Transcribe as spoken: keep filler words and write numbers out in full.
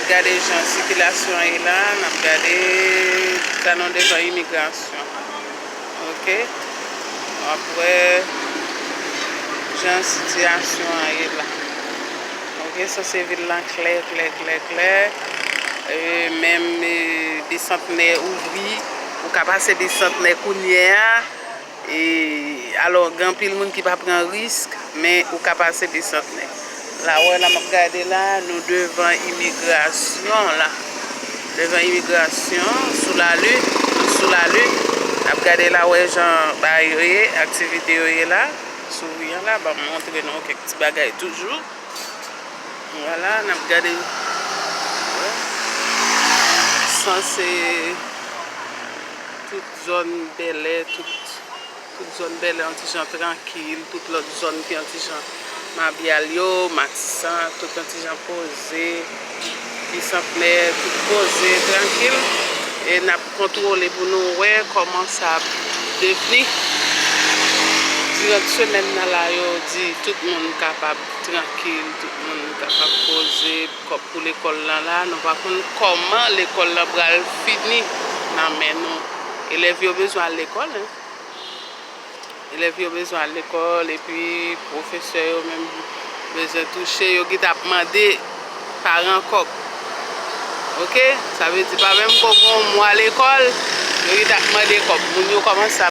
Gade jan sikilasyon an ye la, n ap gade sa nou devan imigrasyon. Ok? W ap wè jan sitiyasyon an ye la. Ok, sanse vil lan klè, klè, klè, klè. E, menm, e, Bisantnè ouvri, ou ka pase Bisantnè kounye a. E, alò, gen anpil moun ki pa pran risk, men ou ka pase Bisantnè. La, wè, la, m ap gade la, nou devan imigrasyon la. Devan imigrasyon, sou lali, nou sou lali. N ap gade la, wè jan bagay yo ye, aktivite yo ye la. Souri an la, ban m montre nou kèk ti bagay toujou. Vwala, n ap gade. Sanse tout zòn Bèlè, tout, tout zòn Bèlè yon ti jan trankil, tout lòt zòn ki yon ti jan Mabyal yo, Matisan, tout yon ti jan poze, Bisantnè, tout poze, trankil. E n ap kontwole pou nou wè kòman sa ap devni. Diran semèn nan la, yo di tout moun kapab trankil, tout moun kapab poze, kòb pou lekòl lan la. Nou pa konn kòman lekòl lan pral fini nan men nou. Elèv yo bezwen al lekòl, en. Elèv yo bezwen al lekòl, epi pwofesè yo menm bezwen touche. Yo gentan ap mande paran kòb. Ok? Sa vle di pa menm ko gon mwa lekòl, yo gentan ap mande kòb. Moun yo kòmanse